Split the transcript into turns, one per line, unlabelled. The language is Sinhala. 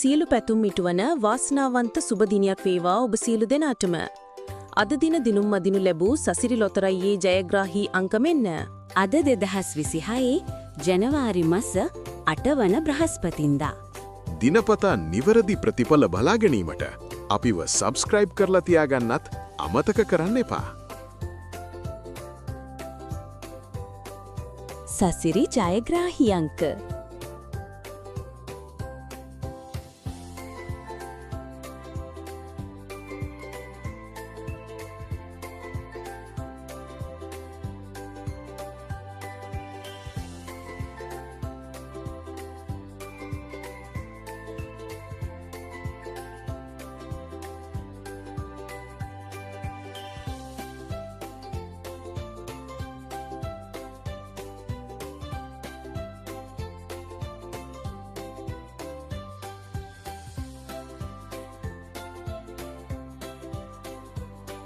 සියලු පැතුම් ඉටුවන වාසනාවන්ත සුබ දිනයක් වේවා ඔබ සියලු දෙනාටම. අද දින දිනුම් මදිනු ලැබූ සසිරි ලොතරැයියේ ජයග්‍රාහී අංක මෙන්න.
අද 2026 ජනවාරි මස 8 වන බ්‍රහස්පතින්දා.
දිනපතා නිවැරදි ප්‍රතිඵල බලා ගැනීමට අපිව සබ්ස්ක්‍රයිබ් කරලා තියාගන්නත් අමතක කරන්න එපා.
සසිරි ජයග්‍රාහී අංක.